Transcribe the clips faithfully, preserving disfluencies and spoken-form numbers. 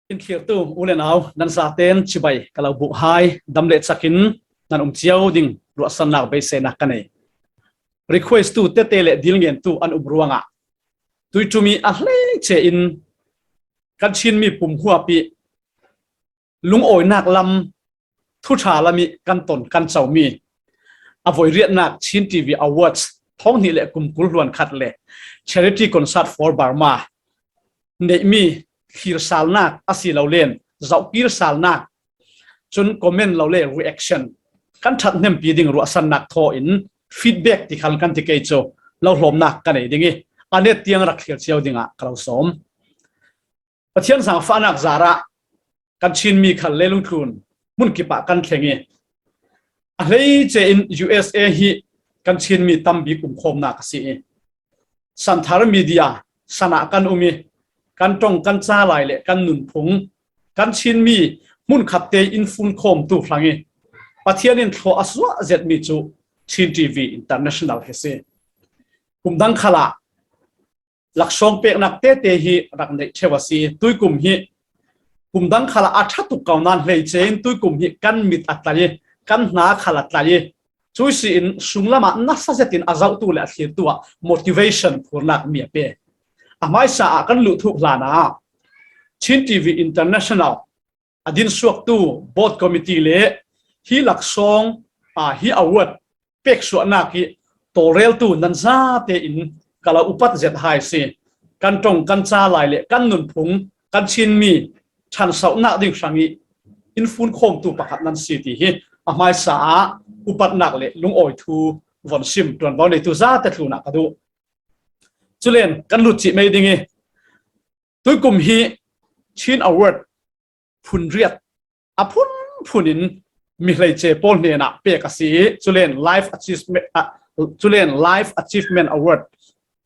Inthlirtu u le nau, nan zaten chibai ka lo buh hai, dam le chakin nan um ciau ding ruahsannak beiseinak ka nei. Request tu tete le dil ngen tu an um ruangah tuiṭum i a hleice in kan Chinmi pumhuap i lungawinak lam, thuṭha lam i kan ton kan comi a voiriatnak Chin T V Awards thawng hnih le kum kul hluan khat le Charity Concert for Burma neihmi thirsalnak a si lo len zohkirsalnak, cun comment lo le reaction kan ṭhat hnempi ding ruahsannak thaw in feedback ti khal kan ti kei cu lo hlawmnak ka nei ding i a net tiang rak thlir cio dingah ka lo sawm. Pathian zaangfahnak zarah kan Chinmi khal leilungtlun hmun kipah kan thleng i a hleice in U S A hi kan Chinmi tam bik umkhawmnak a si i Santhar Media sanah kan um i kan ṭong kan ca lai le kan nunphung kan Chinmi hmunkhatte in funkhawmtu hlang i Pathian in thlua a suah zetmi cu Chin T V International hi si. Kum dang khalah laksawng peknak tete hi rak neih ṭheu a si. Tuikum hi kum dang khalah a ṭha tuk ko nain hleice in tuikum hi kan mit a tlai i kan hna khal a tlai i cui si in sunglam ah nasa zet in a zohtu le a thlirtu ah motivation phurnak mi a pe. A hmaisa ah kan luh thuk hlan ah Chin T V International a dinsuaktu board committee le hi laksawng, aa, hi award peksuahnak i tawlreltu nan zate in ka lo upat zet hai si. Kan ṭong kan ca lai le kan nunphung kan Chinmi ṭhansohnak ding hrang i in funkhawmtu pakhat nan si ti hi a hmaisa ah upatnak le lungawi thu von sim ṭuanvo neitu zate tlunah ka duh. Culen kan lut cih mei ding i tuikum hi Chin Award phunriat a phunphun in mi hleice pawl hnenah pek a si i culen Life Achievement, ah, culen Life Achievement Award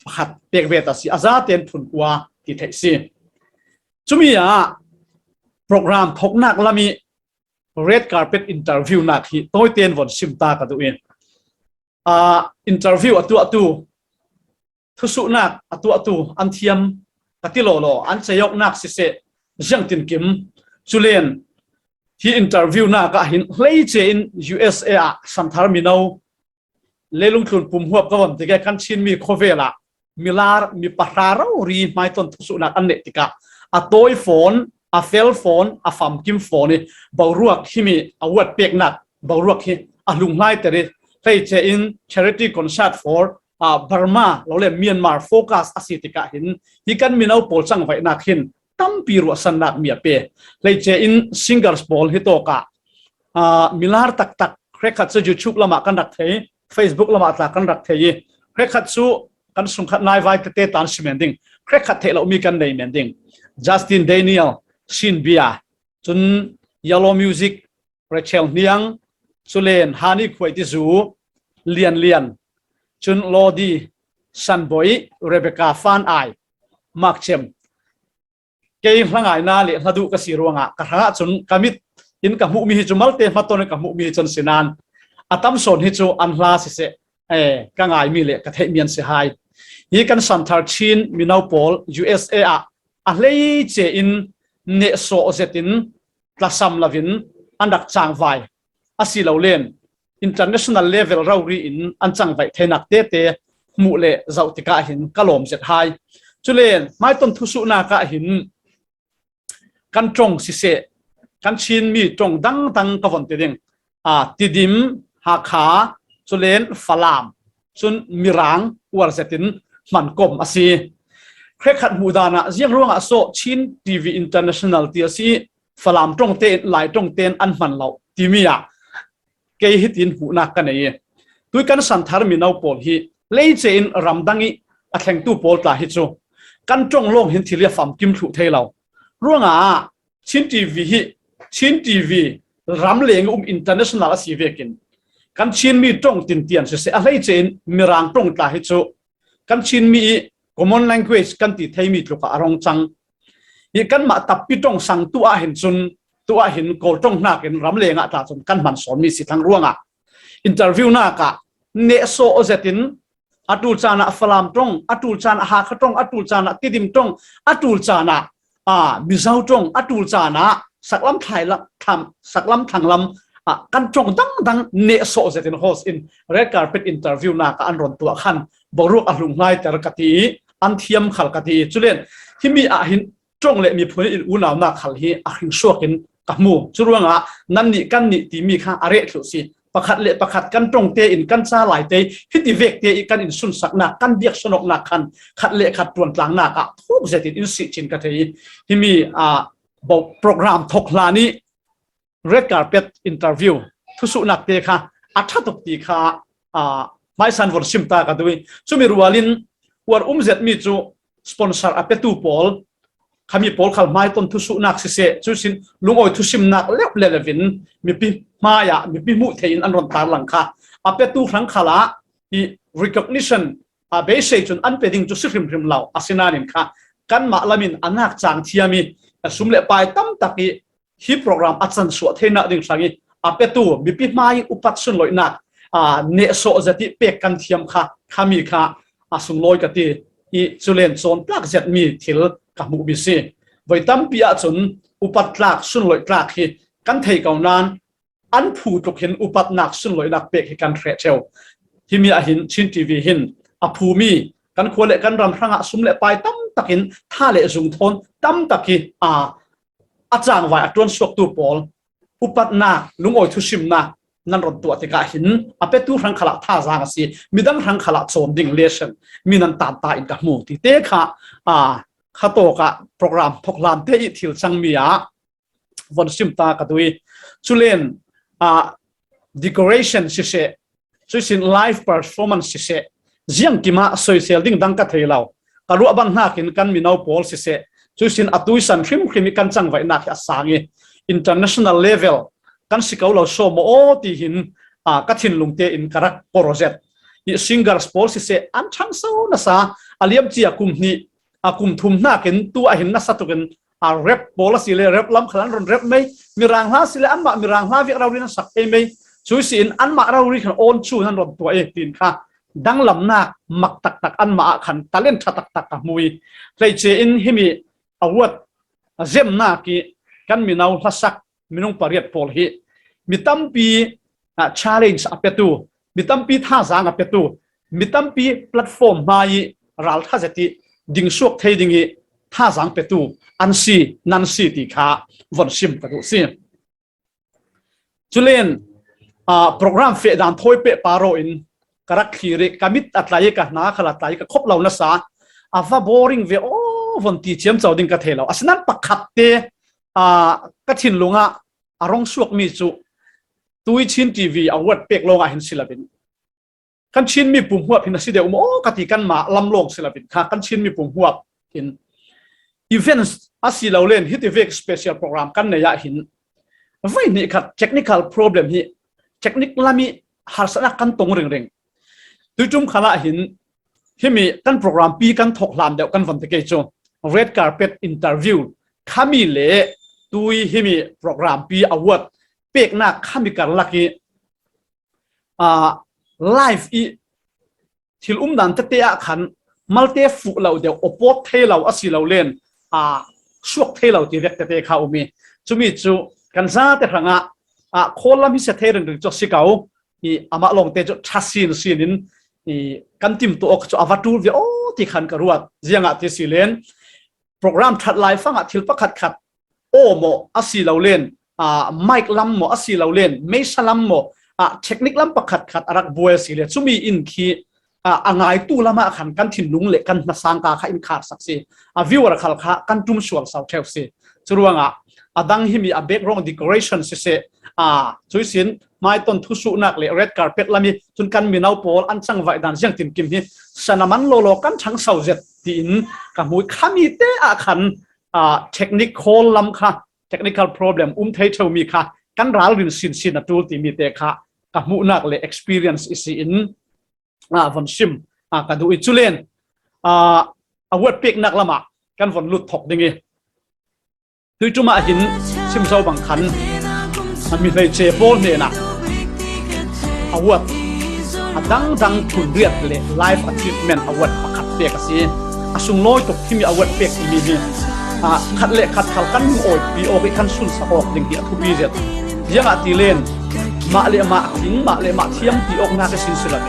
pakhat pek ve ta si a zaten phun kua ti theih si. Cumi ah program thoknak lam i red carpet interview nak hi tawiten von sim ta ka duh i, aa, interview a tuahtu, thusuhnak a tuahtu an thiam ka ti lawlaw an ceiawknak siseh ziangtinkim. Culen hi interview nak ah hin hleice in U S A ah Santhar mino leilungtlun pumhuap ka von tikah kan Chinmi khawvel ah milar mi pahra rori hmaiton thusuhnak an neih tikah a tawi fawn, a fel fawn, a famkim fawn i boruak himi award peknak boruak hi a hlunghlaiter i hleice in charity concert for, aa, Burma lo le Myanmar focus a si tikah hin hi kan mino pawl cangvaihnak hin tampi ruahsannak mi a pe. Hleice in singers pawl hi tawkah, aa, milar taktak hrekhat cu YouTube lamah kan rak thei, Facebook lamah tla kan rak thei i hrekhat cu kan sungkhat naivai tete tan si men ding, hrekhat theih lomi kan nei men ding. Justin Daniel, Shin Bia, cun Yellow Music, Rachel Hniang, culen Hani Khuaiti Zu, Lian Lian, cun Lodi, Sanboi, Rebecca Fan Ai, Mark Chem. Kei hlangaina le hladuh ka si ruangah ka hrangah cun ka mit in ka hmuhmi hi cu malte hmaton in ka hmuhmi hi cun si nain a tam sawn hi cu an hla siseh, eh, ka ngaimi le ka theihmi an si hai. Hi kan Santhar Chin mino pawl U S A ah a hleice in nehsawh zetin tlasam loin an rak cangvai a si lo len international level rori in an cangvaih theinak tete hmuh le zoh tikah hin ka lawm zet hai. Culen hmaiton thusuhnak ah hin kan ṭong siseh, kan Chinmi ṭong dangdang ka von ti ding, aa, Tidim, Hakha, culen Falam, cun Mirang uar zetin hman kom a si. Hrekhat hmuh dan ah ziang ruangah sawh Chin T V International ti a si i Falam ṭong tein Lai ṭong tein an hman lo timi ah kei hitin hmuhnak ka nei i tui kan Santhar mino pawl hi hleice in ramdang i a thlengtu pawl tla hi cu kan ṭong lawng hin thil i a famkim thluh thei lo. Ruangah Chin T V hi Chin T V ramleng um international a si vekin kan Chinmi ṭong tintian siseh a hleice in Mirang ṭong tla hi cu kan Chinmi i common language kan ti theimi tluk ah a rung cang. Hi kanmah tappi ṭong sang tu ah hin cun, tu ah hin Kawl ṭong hnakin ramleng ah tla cun kan hman sawnmi si thlang ruangah interview nak ah nehsawh zetin a ṭul caan ah Falam ṭong, a ṭul caan ah Hakha ṭong, a ṭul caan ah Tidim ṭong, a ṭul caan ah a, Mizo ṭong a ṭul caan ah saklam thlai lam, thlam, saklam thlang lam, a, kan ṭong dangdang nehsawh zetin host in red carpet interview nak ah an rawn tuah khan boruak a hlung hnai ter ka ti i, an thiam khal ka ti i. Chulen himi ah hin ṭong leh miphun in unaunak khal hi a hring suakin ka hmu. Churuangah nannih kannih timi kha a reh thluh si. Pakhat leh pakhat kan ṭongte in kan ca laite hiti vekte i kan insunsaknak, kan biaksanawknak khan khat leh khat ṭuantlangnakah thuk zetin in sih chin ka thei i. Himi, a, bo-, program thawk hlan i red carpet interview thusuhnakte kha a ṭha tuk ti kha, a, hmaisan von sim ta ka duh i. Chumi rualin uar um zetmi chu sponsor a petu pawl, khami pawl khal hmai tawn thusuhnak siseh, chuisin lungawi thusimnak leuh lelevin mipi hmaiah mipi hmuh theihin an rawn tarlang kha a petu hrang khalah i recognition, a, beisei chun an pe ding chu si hrimhrim lo, asinain kha kanmah lamin a nak chang thiam i, a, sum leh pai tam tak i hi program a chansuah theihna ding hrang i a petu mipi hmai upat sunlawihnak, a, nehsawh zet i pek kan thiam kha, khami kha a sunglawi ka ti i. Chulen chawn tlak zetmi thil ka hmuh mi si. Voi tampi ah chun upat tlak, sunlawih tlak hi kan thei ko nan an phu tluk hin upatnak, sunlawihnak pek hi kan hreh theu. Himi ah hin Chin T V hin a phu mi kan khua leh kan ram hrangah sum leh pai tam takin tha leh zung thawn tam tak i, a, a changvai a ṭuan suaktu pawl upatnak, lungawi thusimnak nan rawn tuah tikah hin a petu hrang khalah thazang a si, midang hrang khalah chawn ding lesson mi nan tan ta in ka hmu tite kha, a, khatawkah program thawk hlante i thil changmi ah von sim ta ka duh i. Chulen, a, decoration siseh, chuisin live performance siseh, ziangkimah soisel ding dang ka thei lo. Ka ruah bang hnakin kan mino pawl siseh, chuisin a tuisan hrimhrim i kan changvaihnak hi a sang i, international level kan si ko lo saw maw aw ti hin, a, ka thinlungte in ka rak kawr zet i. Singers pawl siseh an ṭhangso nasa, a liam chi a kum hnih, a kum thum hnakin tu ah hin nasa tukin, a, rap pawl a si le rap lam khal an rawn rap mai. Mirang hla si le anmah Mirang hla viak rori an sak phei mai. Chuisin anmah rori khan awn chu an rawn tuah e tin kha danglamnak mak taktak, anmah ah khan talent ṭha taktak ka hmu i. Hleice in himi award a zemnak i kan mino hlasak minung pariat pawl hi mi tampi, a, challenge a petu, mi tampi thazang a petu, mi tampi platform hmai i ral ṭha zet i ding suak thei ding i thazang petu an si, nan si ti kha von sim ka duh si. Chulen, a, program feh dan thawi peh pa rawh in ka rak thlir i, ka mit a tlai i, ka hna khal a tlai i, ka khawp lo nasa, a va boring ve aw von ti chiam chau ding ka thei lo. Asinan pakhatte, a, ka thinlungah a rawng suak mi chu tui Chin T V award pek lawngah hin si lovin, kan Chin mipum huap hin a si deuh maw ka ti, kanmah lam lawng si lovin kha kan Chin mipum huap hin events a si lo len hiti vek special program kan nei ah hin vai hnih khat technical problem hi, technique lam i harsatna kan tong ringring. Tui ṭum khalah hin himi kan program pi kan thawk hlan deuh kan von ti kei chu red carpet interview khami leh tui himi program pi award peknak khami karlak i, a, live i thil um dan tete ah khan malte fuh lo deuh, awpawt thei lo a si lo len, a, suak thei lo ti vek tete kha um i. Chumi chu kan zate hrangah, a, khawl lam hi se thei ringring chu a si ko i, amah lawngte chu ṭha sin sin in i kan timtuah awk chu a va ṭul ve aw ti khan ka ruat. Ziangah ti si len program ṭhat lai fangah thil pakhat khat aw maw a si lo len, a, mic lam maw a si lo len, meisa lam maw, a, technique lam pakhat khat a rak buai a si le, chumi in khi, a, a ngaitu lamah khan kan thinlung leh kan hna sangka kha in kharsak si, a viewer khal kha kan ṭum sual sau theu si. Churuangah a dang himi a background decoration siseh, a, chuisin hmai tawn thusuhnak leh red carpet lam i chun kan mino pawl an changvaih dan ziangtin kim hi sana man lawlaw kan ṭhangso zet tiin ka hmu i. Khami te ah khan, a, technique khawl lam kha, technical problem um thei theu mi kha kan ralrin sin sin a ṭul ti mi te kha ka hmuhnak leh experience i si in, a, von sim, a, ka duh i. Chulen, a, award peknak lamah kan von lut thawk ding i. Tui ṭumah hin sim zo bang khan a mi hleice pawl hnenah award a dangdang thun riat leh life achievement award pakhat pek a si. A sunglawi tuk himi award pek timi hi Ah, khat le khat khal kan lungawipih awk ih kan sunsak awk ding hi a thupi zet. Ziangahtile mah le mah thing, mah le mah thiam ti awknak ihsin si loin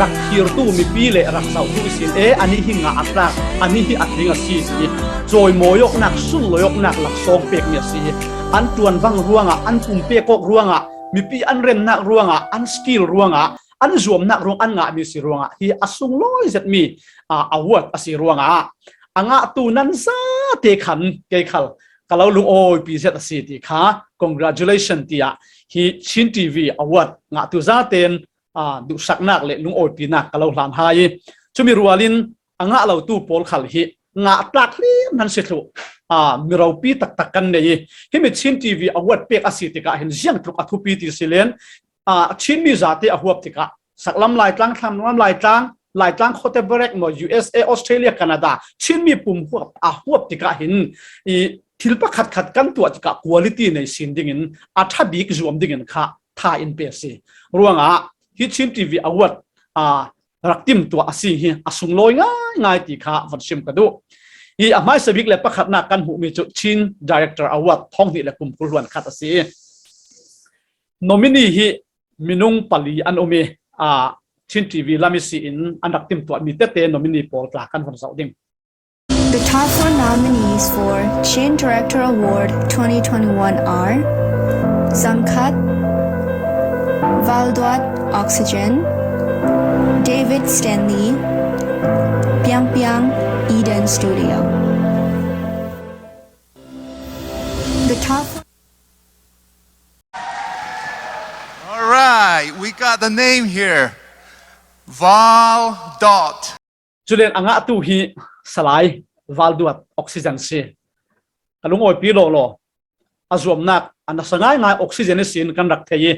rak thirtu mipi le rak zohtu ihsin e, anih hi ngah a tlak, anih hi a tling a si ti cawimawi awknak, sunlawi awknak laksawng pekmi a si hi. An ṭuanvang ruangah, an pumpek awk ruangah, mipi an remnak ruangah, an skill ruangah, an zuamnak ruang an ngahmi si ruangah hi a sunglawi zetmi, ah, award a si ruangah a ngahtu nan zate khan kei khal ka lo lungawipih zet a si ti kha congratulation tiah hi Chin T V Award ngahtu zaten, ah, duhsaknak le lungawipinak ka lo hlan hai ih, cumi rualin a ngah lotu pawl khal hi ngah tlak hlim nan si thluh, ah, mi ropi taktak kan nei ih, himi Chin T V Award pek a si tikah hin ziangtluk a thupi ti si len, ah, Chinmi zate a huap tikah saklam Laitlang, thlamlam Laitlang, Laitlang khuate berek maw, U S A, Australia, Canada, Chinmi pum huap a huap tikah hin ih thil pakhatkhat kan tuah tikah quality nei sin dingin a ṭha bik zuam dingin kha tha in pe a si. Ruangah hi Chin T V Award, ah, rak timtuah a si hi a sunglawi ngaingai ti kha von sim ka duh. Hi a hmaisa bik le pakhatnak kan hmuhmi cu Chin Director Award thawng hnih le kum kul hluan khat a si. Nominee hi minung pali an um ih, aa, Chin T V lam ihsin an rak timtuahmi tete nominee pawl tla kan von zoh ding. The top four nominees for Chin Director Award twenty twenty-one are Zamkhat, Valduat Oxygen, David Stanley, Piang Piang Eden Studio. The top four All right, we got the name here. Val Dot. Culen a ngahtu hi Salai Valduat Oxygen si. Ka lungawipih lawlaw. A zuamnak a nasa ngaingai Oxygen ihsin kan rak thei ih,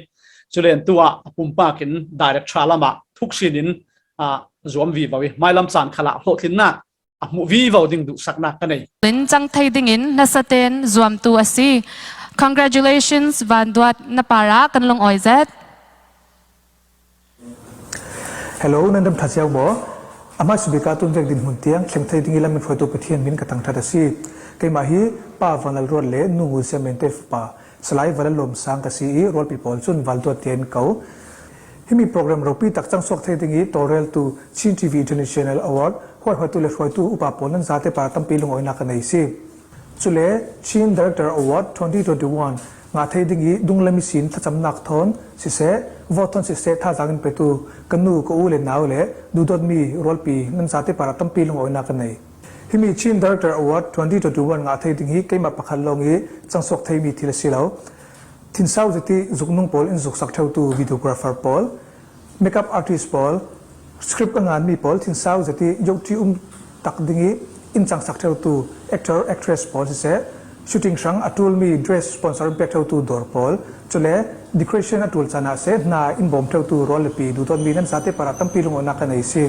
culen tu ah a pumpak in direct ṭha lamah thuksin in, ah, zuam vivo ih, hmailam caan khalah hlawhtlinnak a hmuh vivo ding duhsaknak ka nei. Inn cang thei dingin nasaten zuamtu a si. Congratulations, Vanduat, na parah kan lungawi zet. Hello, nan dam ṭha cio maw? A hmaisa bik ah tun vek dinhmun tiang thleng thei ding ih lam in hruaitu Pathian min ka tangṭhat a si. Keimah hi Pa Vanlal Ruat le Nu Ngul Siam Mente fapa Salai Vanlal Lawm Sang ka si ih rualpi pawl cun Vanduat tiah in ko. Himi program ropi tak cangsuak thei ding ih tawlreltu Chin T V International Award huaihruaitu le hruaitu upa pawl nan zate par tampi lungawinak ka nei si. Cule Chin Director Award twenty twenty-one ngah thei ding ih dunglam ihsin thlacamnak thawn siseh, vote thawn siseh, thazaang in petu ka nu, ka u le nau le duhdawtmi rualpi nan zate par tampi lungawinak ka nei. Himi Chin Director Award twenty twenty-one ngah thei ding hi keimah pakhat lawng ih cangsuak theimi thil a si lo. Thinsau zet ih zuknung pawl in zuksak ṭheutu videographer pawl, makeup artist pawl, script a nganmi pawl, thinsau zet ih yoṭi um tak ding ih in cangsak ṭheutu actor, actress pawl siseh, shooting hrang a ṭulmi dress sponsor in pek ṭheutu dawr pawl, cule decoration a ṭul caan ah seh, hna in bawm ṭheutu rualpi duhdawtmi nan zate par tampi lungawinak ka nei si.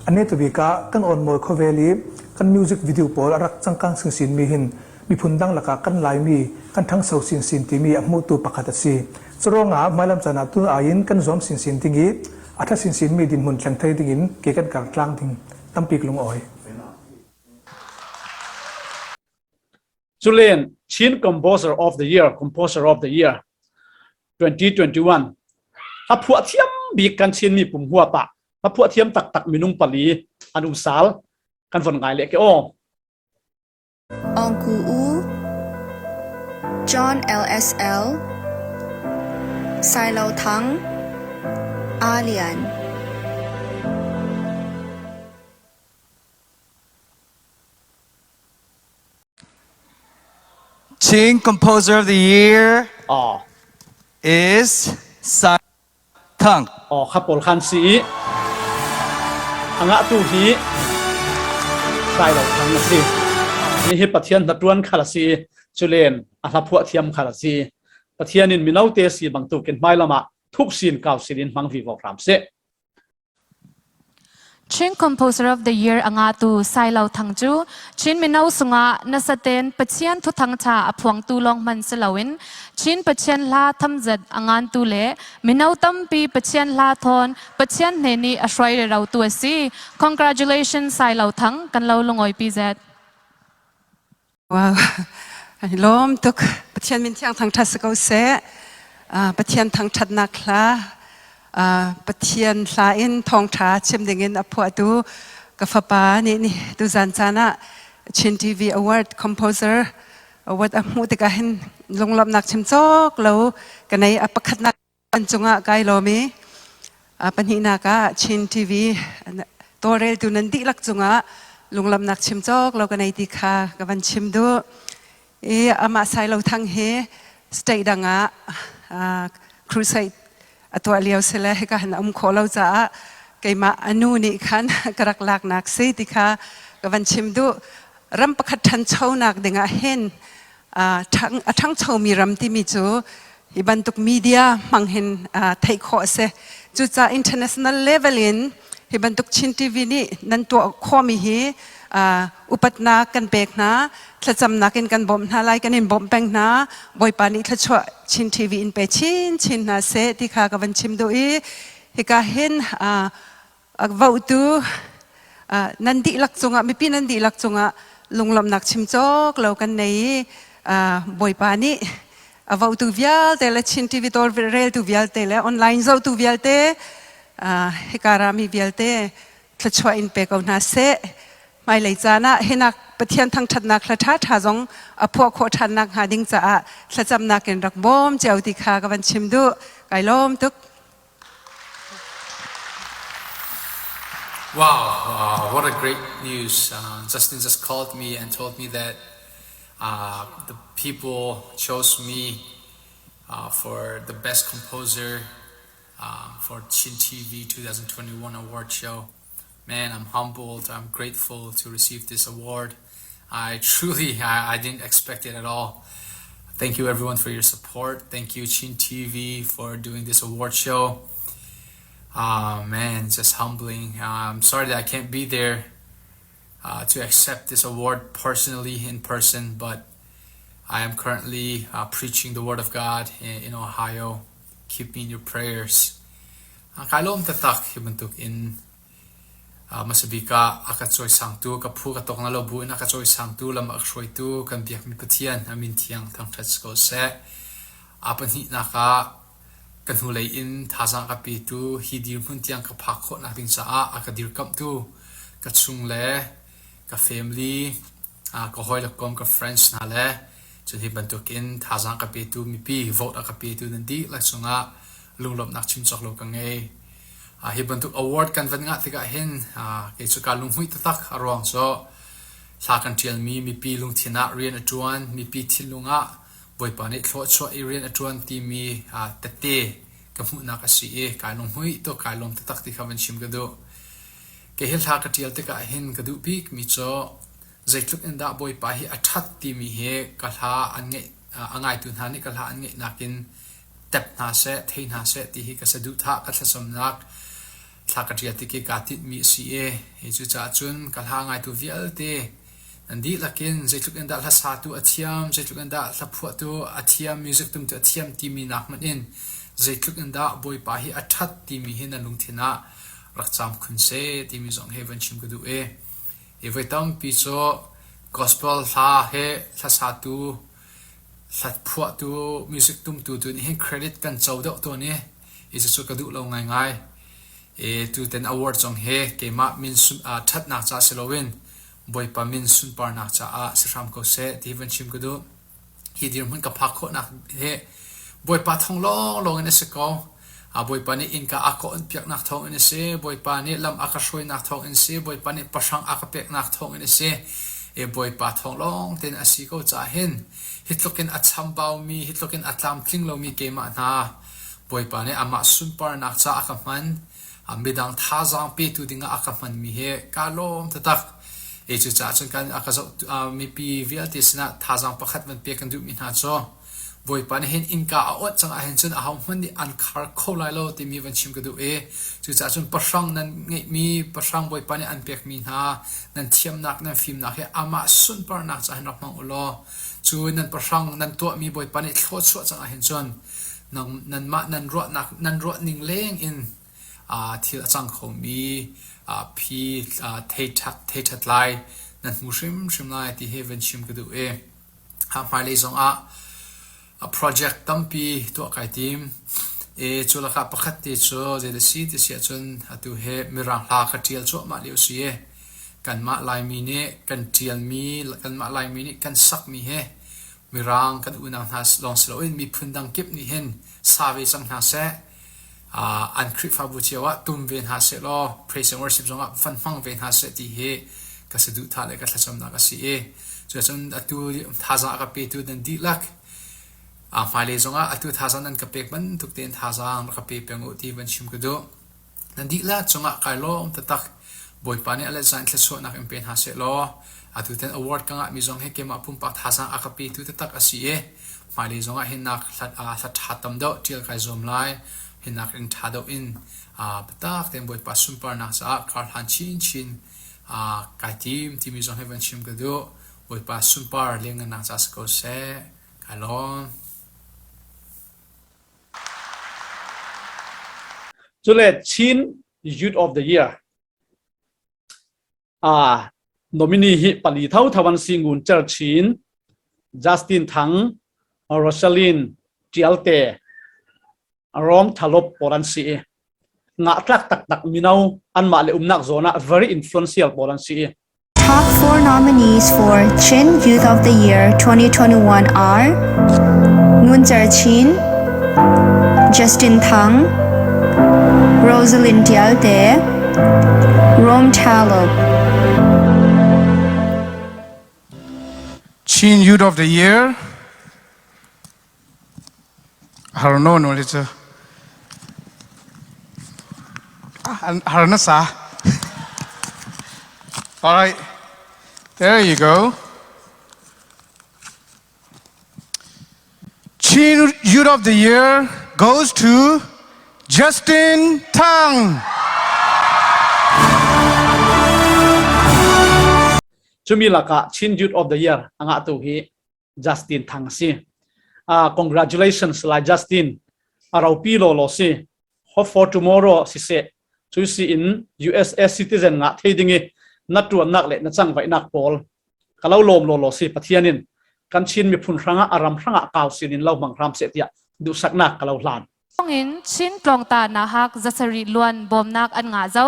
A netu bik ah kan Awnmawi khuavel ih kan music video pawl a rak cangkang sinsinmi hin miphun dang lakah kan Laimi kan ṭhangso sinsin timi a hmuhtu pakhat a si. Curuangah hmailam caan ah tu ai-in kan zuam sinsin ding ih a ṭha sinsinmi dinhmun thleng thei dingin ke kan kartlang ding. Tampi ka lungawi. Culen Chin Composer of the Year, Composer of the Year twenty twenty-one. Hla phuahthiam bik kan Chin mipum huap ah hla phuahthiam taktak minung pali an um sal kan von ngai leh ke aw. Ong Ku U, John L S L, Sai Lo Thang, A Lian. Chin Composer of the Year Aw. is Sai Thang. Aw, kha pawl khan si ih a ngahtu hi Sai Lo Thang a si. Ni hi Pathian hnaṭuan khal a si ih, culen a hla phuahthiam khal a si ih, Pathian in minote si bangtuk in hmailam ah thuksin kausin in hmang vivo hram seh. Chin Composer of the Year a ngahtu Sai Lo Thang cu Chin mino sungah nasaten Pathian thuthang ṭha a phuangtu lawng hman si loin Chin Pathian hla thamzet a ngantu le mino tampi Pathian hla thawn Pathian hnenih a hruai rerotu a si. Congratulations, Sai Lo Thang, kan lo lungawipi zet. Wow. Lawm tuk. Pathian min thiang thangṭhat si ko seh. Ah, Pathian thangṭhatnak hla, ah, Pathian hla in thawngṭha chim dingin a phuahtu ka fapa nih ni tuzan caan ah Chin T V Award Composer Award a hmuh tikah hin lunglawmhnak chim cawk lo ka nei. A pakhatnak an cungah kai lawm i, a pahnihnak ah Chin T V tawlreltu nan dihlak cungah lunglawmhnak chim cawk lo ka nei ti kha ka van chim duh. I amah Sailo Thang hi state dang ah, a, crusade a tuah lio si le hika hin a um khawh lo caah keimah a nu nih khan ka rak laknak si ti kha ka van chim duh. Ram pakhat ṭhanchonak dingah hin, a, ṭhang-, a ṭhangchomi ram timi cu hi bantuk media hmang hin, aa, theih khawh a si. Cucaah international level in hi bantuk Chin T V nih nan tuah khawhmi hi, aa, upatnak kan pek hna, thlacamnak in kan bawmh hna lai, kan in bawmh peng hna. Bawipa nih thluachuah Chin T V in pe chinchin hna seh ti kha ka van chim duh i, hika hin, aa, a vohtu, aa, nan dihlak cungah, mipi nan dihlak cungah lunglawmhnak chim cawk lo kan nei i, aa, Bawipa nih a vohtu vialte le Chin T V tawlreltu vialte le online zohtu vialte, aa, hika rami vialte thluachuah in pe ko hna seh. Hmailei caan ah hinak Pathian thangṭhatnak hla ṭhaṭha zong a phuah khawh ṭhan nakhnga ding caah thlacamnak in rak bawm cio ti kha ka van chim duh. Kai lawm tuk. Wow, uh, what a great news. Uh, Justin just called me and told me that uh, the people chose me uh, for the best composer uh, for Chin T V twenty twenty-one award show. Man, I'm humbled. I'm grateful to receive this award. I truly, I, I didn't expect it at all. Thank you everyone for your support. Thank you Chin T V for doing this award show. Ah, man, just humbling. Uh, I'm sorry that I can't be there uh, to accept this award personally in person, but I am currently uh, preaching the word of God in, in Ohio. Keep me in your prayers. Uh, kai lawm taktak hi bantuk in, uh, masa bik ah a ka cawisangtu, ka phu ka tokna lo bu in a ka cawisangtu, lam a ka hruaitu kan biakmi Pathian a min thiang thangṭhat si ko seh. A pahnihnak ah ka hnulei in thazaang a ka petu, hi dirhmun tiang ka phak khawhnak ding caah a ka dirkamhtu ka chung le ka family, aa, ka hawile kawm, ka friends hna le cun hi bantukin thazaang a ka petu mipi, vote a ka petu nan dihlak cungah lunglawmhnak chim cawk lo ka ngei. Aa, hi bantuk award kan van ngah tikah hin, aa, kei cu ka lunghmuih taktak a ruang cu hla kan ṭialmi mipi lungthin ah rian a ṭuan, mipi thinlung ah Bawipa nih thluachuah i rian a ṭuan timi, aa, tete ka hmuhnak a si i, kaa lunghmuih tuk, kaa lawm taktak ti kha van chim ka duh. Kei hi hla ka ṭial tikah hin ka duh bikmi cu, zeitluk in dah Bawipa hi a ṭhat timi hi ka hla an ngeih, aa, a ngaitu hna nih ka hla an ngeih nakin tep hna seh, thei hna seh ti hi ka saduhthah, ka thlacamnak hla ka ṭial tik i kaa tinhmi a si i, hi cucaah cun ka hla a ngaitu vialte nan dihlak in zeitluk in dah hlasatu a thiam, zeitluk in dah hlaphuahtu a thiam, music tumtu a thiam timi nak hmanh in zeitluk in dah Bawipa hi a ṭhat timi hi nan lungthin ah rak cam khun seh timi zong he van chim ka duh i, i voi tampi cu gospel hla he hlasatu, hla phuahtu, music tumtu tu nih hin credit kan co deuh tawn i, i cu cu ka duh lo ngaingai. E, tutan award zong he keimah min sun, aa, ṭhatnak caah si loin Bawipa min sunparnak caah si hram ko seh ti hi van chim ka duh. Hi dirhmun ka phak khawhnak he Bawipa thawng lawnglawng in a si ko. Aa, Bawipa nih innka a ka onpiaknak thawng in a si, Bawipa nih lam a ka hruainak thawng in a si, Bawipa nih pahrang a ka peknak thawng in a si. E, Bawipa thawng lawng tein a si ko caah hin, hi tlukin a chambaumi, hi tlukin a tlamtling lomi keimah hna Bawipa nih amah sunparnak caah a ka hman, aa, midang thazaang petu dingah a ka hmanmi hi kaa lawm taktak. E, cucaah cun kan a ka zoh, aa, mipi vialte sinah thazaang pakhat van pek kan duhmi hna cu, Bawipa nih hin innka a onh cang ahhin cun ahohmanh nih an khar kho lai lo timi van chim ka duh i, cucaah cun pahrang nan ngeihmi, pahrang Bawipa nih an pekmi hna, nan thiamnak, nan fimnak hi amah sunparnak caah hin rak hmang u law, cu nan pahrang nan tuahmi Bawipa nih thluachuah cang ahhin cun, nang, nanmah nan ruahnak, nan ruah ning leng in, aa, thil a cang khomi, aa, phi, aa, thei ṭhat, thei ṭhat lai, nan hmu hrimhrim lai ti hi van chim ka duh e. A hmailei zongah a project tampi tuah kai tim. E, cu lakah pakhat te cu zeidasi ti si ahcun atu he Mirang hla ka ṭial cuahmah lio si e. Kanmah Laimi nih kan ṭialmi, kanmah Laimi nih kan sakmi he Mirang kan unau hna lawng si loin miphun dang kip nih hin sa ve cang hna seh. Aa, an Khrihfabu cio ah tum ve hna seh law, praise and worship zongah van hmang ve hna seh ti hi ka saduhthah le ka thlacamnak a si i, cucun atu thazaang a ka petu nan dihlak, aa, hmailei zongah atu thazaang nan ka pek bantuk tein thazaang rak ka pe peng u ti van chim ka duh. Nan dihlak cungah kai lawm taktak Bawipa nih a let zan thluachuahnak in pe hna seh law, atu ten award ka ngahmi zong he keimah pumpak thazaang a ka petu taktak a si i, hmailei zongah hinnak hlat, aa, hlat ṭha tam deuh ṭial kai zuam lai, hinnak in ṭha deuh in, aa, biatak tein Bawipa sunparnak caah kar hlan chinchin, aa, kai tim timi zong he van chim ka duh. Bawipa sunpar lianngannak ca si ko seh. Kai lawm. Cule Chin Youth of the Year, aa, nominee hi pali thotho an si: Ngun Cer Chin, Justin Thang, Rosalin Ṭialte, Rom Thalop pawl an si i, ngahtlak taktak mino, anmah le umnak zawn ah very influential pawl an si i, Top four nominees for Chin Youth of the Year twenty twenty-one are Ngun Cer Chin, Justin Thang, Rosalin Ṭialte, Rom Thalop. Chin Youth of the Year. Har no no le cu. Ah, an, har na sa. All right. There you go. Chin Youth of the Year goes to Justin Thang. Cumi lakah Chin Youth of the Year a ngahtu hi Justin Thang a si. Ah, congratulations lai Justin. A ropi lawlaw si. Hope for tomorrow siseh, cui si in U S A citizen ngah thei ding i na ṭuannak le na cangvaihnak pawl ka lo lawm lawlaw si. Pathian in kan Chin miphun hrangah, a ram hrangah kau sin in lo hmang hram seh tiah duhsaknak ka lo hlan. Thawngin Chin tlawngta nauhak zasarih luan bawmnak an ngah zo.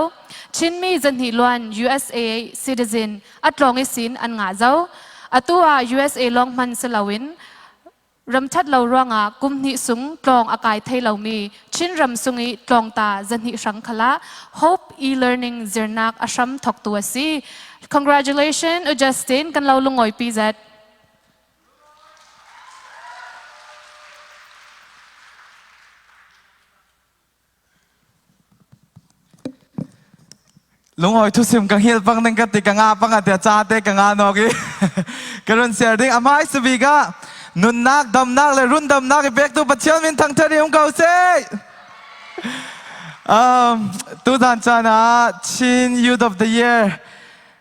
Chinmi zahnih luan U S A citizen a tlawng ihsin an ngah zo. Atu ah U S A lawng hman si loin ramṭhat lo ruangah kum hnih sung tlawng a kai thei lomi Chin ram sung i tlawngta zahnih hrang khalah Hope e-learning zirnak a hram thawktu a si. Congratulations, U Justin, kan lo lungawipi zet. Lungawi thusim ka hngilh pang ding ka ti, ka ngah pang a ti, a ca te ka ngah nawk i ka run siar ding. A hmaisa bik ah nunnak, damnak le rundamnak i pektu Pathian min thangṭhat i um ko seh. Um, tuzan caan ah Chin Youth of the Year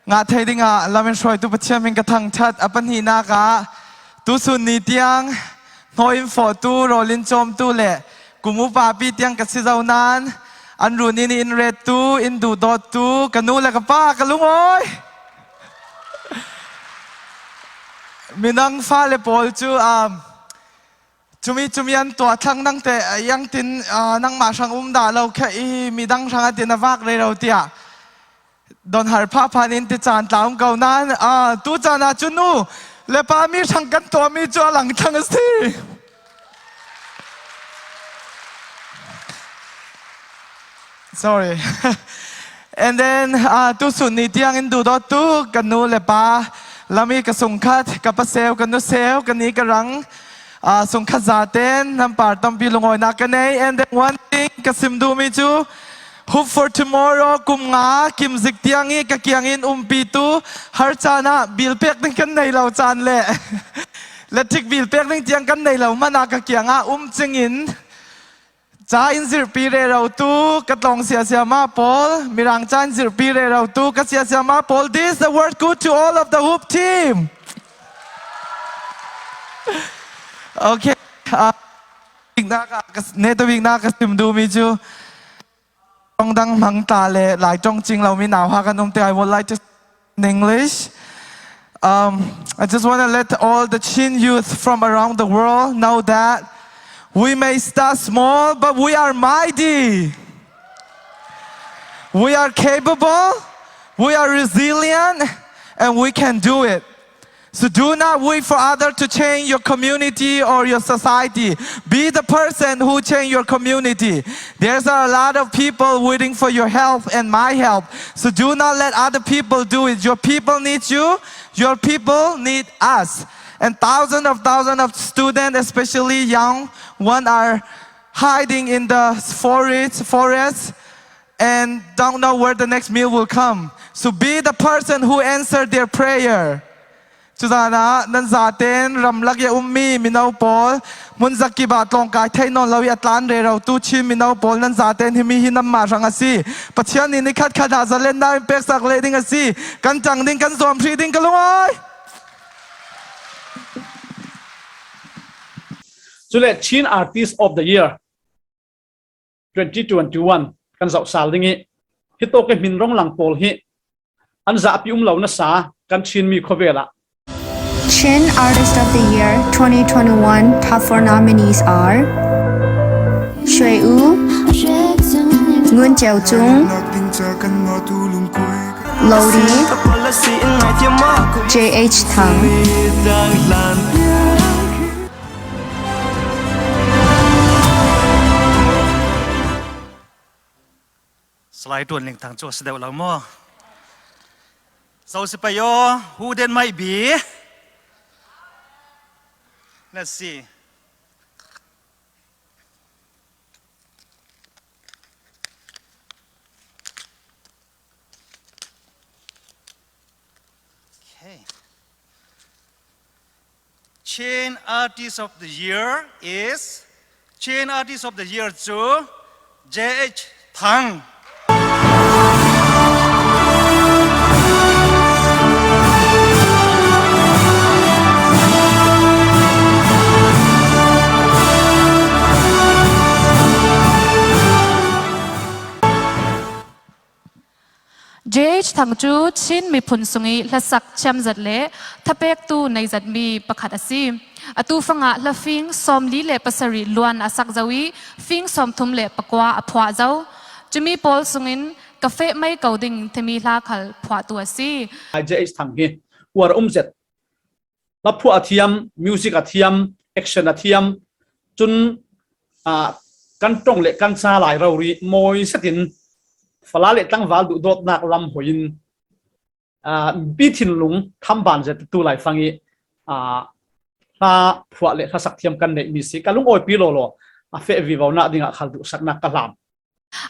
ngah thei dingah lam in hruaitu Pathian min ka thangṭhat. A pahnihnak ah tusun ni tiang hnawi in fawhtu, rawl in cawmtu le kum upa pi tiang ka si zo nain an run in in rettu, in duhdawttu ka nu le ka pa ka lungawi. Midang fale pawl cu, um, cumi, cumi an tuah thlang, nang te, ah, iang tin, ah, nangmah hrang um dah lo kha i midang hrang a tin a vak rero tiah don har phah phan in ti caan tla um ko nain, ah, tu caan ah cu nu le pa mi hrang kan tuahmi cu a lang thlang a si. Sorry. And then, ah, tusun ni tiang in duhdawttu ka nu le pa, lami ka sungkhat, ka paseu, ka nuseu, ka ni ka rang, ah, sungkhat zaten nan par tampi lungawinak ka nei. And then one thing ka sim duhmi cu, Hope for Tomorrow kum nga kimzik tiang i ka kiang in umpitu, har caan ah bil pek ding kan nei lo caan le, electric bil pek ding tiang kan nei lo hmanh ah ka kiang ah um cing in, ca in zirhpi rerotu, ka tlawng siasiama pawl, Mirang ca in zirhpi rerotu, ka siasiama pawl, this award go to all of the Hope team. Okay. Ah, biknak ah ka, neta biknak ka sim duhmi cu, ṭong dang hmang tla le Lai ṭong cing lomi nauhak an um te, I would like to in English. Um, I just want to let all the Chin youth from around the world know that we may start small, but we are mighty. We are capable, we are resilient, and we can do it. So do not wait for others to change your community or your society. Be the person who change your community. There's a lot of people waiting for your help and my help. So do not let other people do it. Your people need you. Your people need us. And thousands of thousands of students, especially young one, are hiding in the forest, forest and don't know where the next meal will come. So be the person who answered their prayer. Cuzana nan zaten ramlak ya ummi mino pawl mun zaki ba tlong kai thei non lo ya tlan re rau tu Chin mino pawl nan zaten himi hi nan ma rang asi. Pathian ni ni khat khat ha zalen na pek sak le ding asi. Kan tang ding kan zom hri ding ka lungoi. Chule Chin Artist of the Year twenty twenty-one kan zauh sal ding i, hi tawk i hmin rong lang pawl hi an zahpi um lo nasa kan Chin mi khawvel ah. Chin Artist of the Year twenty twenty-one top four nominees are Shui U, Ngun Chau Chung, Lodi, J H Thang. Salai tuan ling thang chu a si deuh lo maw? So si pai aw, who that might be? Let's see. Okay. Chin Artist of the Year is, Chin Artist of the Year chu J H Thang. J H Thang cu Chin miphun sung i hlasak thiamzat le thapektu neizetmi pakhat a si. Atu fangah hlafing sawmli le pasarih luan a sak zo i fing sawmthum le pakua a phuah zo. Cumi pawl sungin ka feh mai ko ding timi hla khal phuahtu a si. J H Thang hi uar um zet. Hla phuah a thiam, music a thiam, action a thiam. Cun, aa, kan ṭong le kan ca lai rori mawi setin fala le tlangval duhdawtnak lam hoihin, aa, mipi thinlung thamban zet tu lai fang i, aa, hla phuah le hlasak thiam kan neihmi si. Ka lungawipih lawlaw a feh vivo nak dingah khal duhsaknak ka hlam.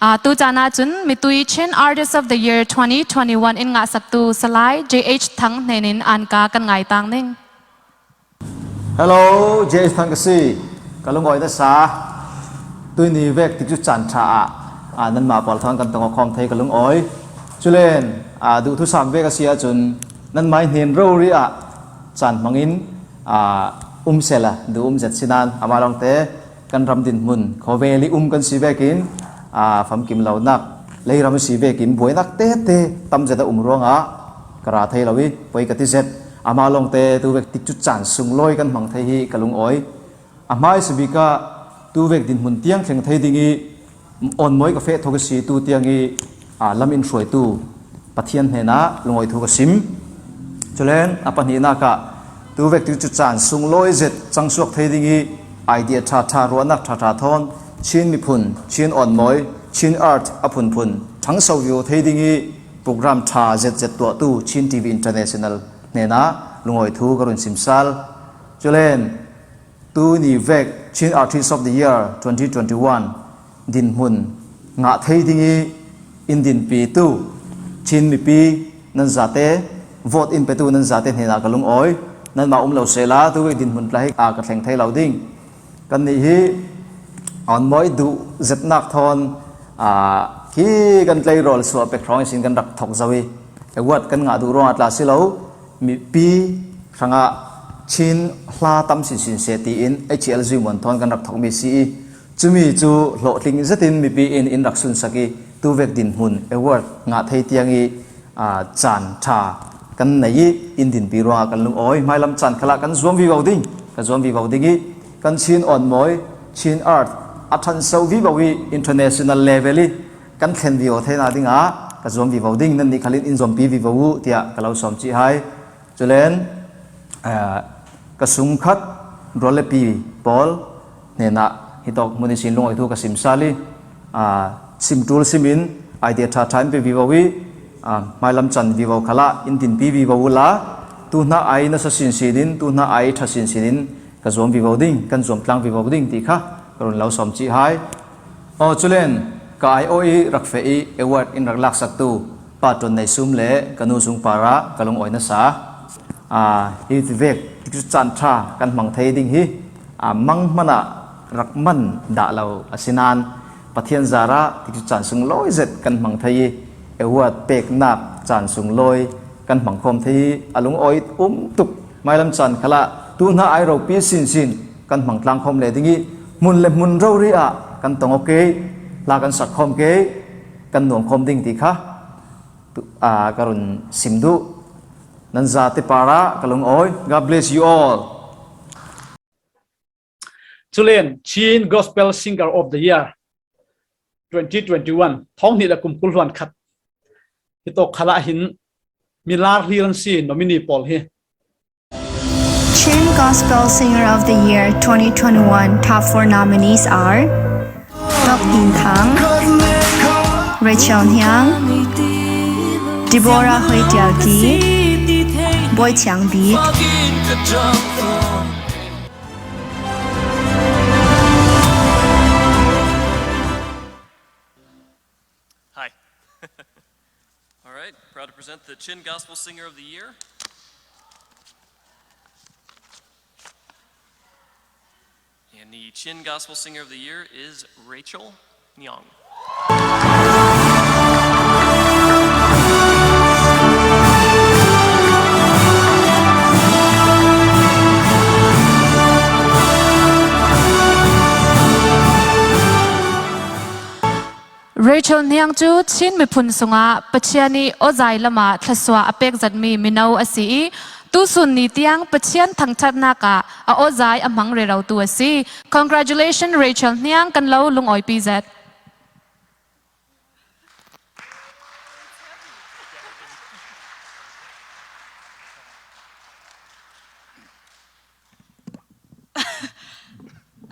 Aa, tu caan ahcun mitui Chin Artist of the Year twenty twenty-one in ngahsaktu Salai J H Thang hnenin anka kan ngai tang ning. Hello, J H Thang ka si. Ka lungawi nasa. Tuini vek tikcu caan ṭha ah, aa, nanmah pawl thawn kan tong khawm thei ka lungawi. Culen, aa, duhthusam vek a si ahcun nanmah i hnen rori ah caan hmangin, aa, um sehla, duh um zet si nan amah lawngte kan ram dinhmun khawvel i um kan si vekin, aa, famkim lonak leiram a si vekin buainak tete tam zet a um ruangah ka ra thei lo i poi ka ti zet. Amah lawngte tu vek tikcu caan sunglawi kan hmang thei hi ka lungawi. A hmaisa bik ah tu vek dinhmun tiang thleng thei ding i awnmawi ka feh thawk a si tu tiang i, aa, lam in hruaitu Pathian hnenah lungawi thu ka sim. Culen a pahnihnak ah tu vek tikcu caan sunglawi zet cangsuak thei ding i idea ṭha ṭha, ruahnak ṭha ṭha thawn Chin miphun, Chin awnmawi, Chin art a phunphun ṭhangso vivo thei ding i program ṭha zetzet tuahtu Chin T V International hnenah lungawi thu ka run sim sal. Culen Tuni vek Chin Artist of the Year twenty twenty-one dinhmun ngah thei ding i in dinpitu Chin mipi nan zate, vote in petu nan zate hnenah ka lungawi. Nanmah um lo sehla tu vek dinhmun tla hi, aa, ka thleng thei lo ding. Kannih hi awnmawi duh zetnak thawn, aa, khi kan tleirawl suah pek hrawng ihsin kan rak thok zo i award kan ngah duh ruangah tla si lo. Mipi hrangah Chin hla tam sinsin seh tiin H L G Muan thawn kan rak thokmi si i, cumi cu hlawhtling zetin mipi in in rak sunsak i, tuvek dinhmun award ngah thei tiang i, aa, caan ṭha kan nei i, in dinpi ruangah kan lungawi. Hmailam chan khalah kan zuam vivo ding, ka zuam vivo ding i, kan Chin awnmawi, Chin art a ṭhanso vivo i, international level i kan thlen vivo theina dingah ka zuam vivo ding, nannih khalin in zuampi vivo uh, tiah ka lo sawm cih hai. Culen, ah, ka sungkhat rual le pi pawl hnenah hitawk hmun ihsin lungawi thu ka sim sal i, ah, sim ṭul simin idea ṭha ṭha in pe vivo i, ah, hmailam chan vivo khalah in dinpi vivo uhla, tuhna ai nasa sinsin in, tuhna ai ṭha sinsin in ka zuam vivo ding, kan zuam tlang vivo ding ti kha ka run lo sawm cih hai. Aw, culen ka aiawh i rak feh i award in rak laksaktu Pa Ṭon Nei Sum le ka nu sung parah ka lungawi nasa. Aa, hi vek tikcu caan ṭha kan hmang thei ding hi, aa, mang hmanah rak man dah lo a si nain Pathian zarah tikcu caan sunglawi zet kan hmang thei i, award peknak caan sunglawi kan hmang khawm thei i, a lungawi um tuk. Hmailam caan khalah tuhna ai ropi sinsin kan hmang tlang khawm le ding i, hmun le hmun rori ah kan tong aw ke, hla kan sak khawm ke, kan nuam khawm ding ti kha tu, aa, ka run sim duh. Nan zate parah ka lungawi. God bless you all. Culen Chin Gospel Singer of the Year twenty twenty-one, thawng hnih le kum kul hluan khat, hitawk khalah hin milar hlir an si nominee pawl hi. Chin Gospel Singer of the Year twenty twenty-one top four nominees are Dok Din Thang, Rachel Hniang, Deborah Hui Tial Ki, Boy Chiang Bik. Hi. All right, proud to present the Chin Gospel Singer of the Year. And the Chin Gospel Singer of the Year is Rachel Nyang. Rachel Hniang cu Chin miphun sungah Pathian i awzai lamah thluasuah a pek zetmi mino a si i, tusun ni tiang Pathian thangṭhatnak ah a awzai a hmang rerotu a si. Congratulations, Rachel Hniang, kan lo lungawipi zet.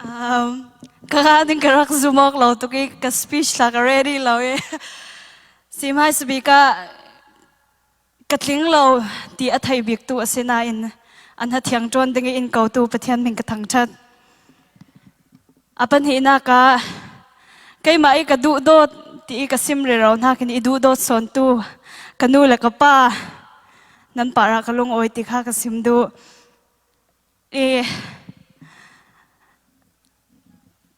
Um, ka rak ding ka rak zum awk lo tuk i, ka speech hla ka ready lo i. Sim hai sabik ah ka tling lo ti a theih biktu a si nain, a hna thiang ṭuan ding i in kotu Pathian hming ka thangṭhat. A pahnihnak ah, keimah i ka duhdawt ti i ka sim rero hnakin i duhdawt sawntu ka nu le ka pa nan parah ka lungawi ti kha ka sim duh. I,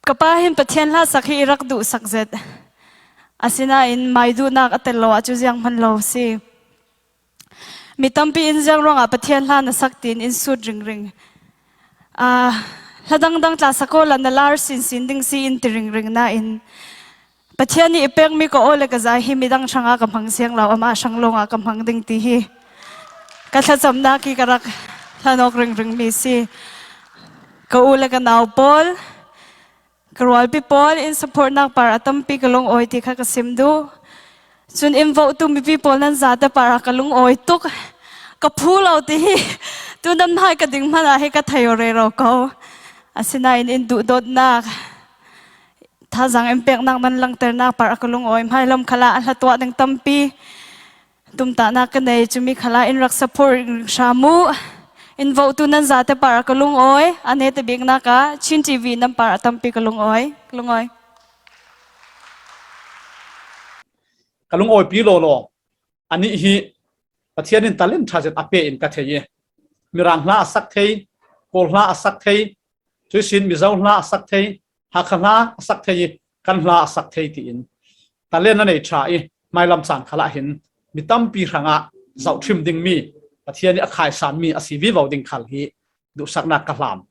ka pa hin Pathian hla sak hi i rak duhsak zet. Asinain mai duhnak a tel lo ahcun ziang hman lo si. Mi tampi in ziang ruangah Pathian hla na sak tiin in sut ringring. Aa, hla dangdang tla sak awla na lar sinsin ding si in ti ringring nain, Pathian nih i pekmi ka aw le ka zai hi midang hrangah ka hmang siang lo, amah hrang lawngah ka hmang ding ti hi ka thlacamnak hi ka rak hlan awk ringringmi si. Ka u le ka nau pawl, ka rualpi pawl in supportnak par a tampi ka lungawi ti kha ka sim duh. Cun in vote tu mipi pawl nan zate par ah ka lungawi tuk. Ka phu lo ti hi tu nan hmai ka ding hmanh ah hi ka thei aw rero ko. Asinain in duhdawtnak, thazaang in peknak nan langternak par a ka lungawi. Hmailam khalah a hla tuah ding tampi tumtahnak ka nei, cumi khalah in rak support hram uh. In vote tu nan zate par a ka lungawi. A neta biknak ah Chin T V nan par a tampi ka lungawi. Ka lungawi. Ka lungawipi lawlaw, anih hi Pathian in talent ṭha zet a pe in ka thei i, Mirang hla a sak thei, Kawl hla a sak thei, cuihsin Mizo hla a sak thei, Hakha hla a sak thei i, kan hla a sak thei tiin talent a nei ṭha i, hmailam caan khalah hin mi tampi hrangah zohṭhim dingmi, Pathian i a khaisanmi a si vivo ding khal hi duhsaknak ka hlam.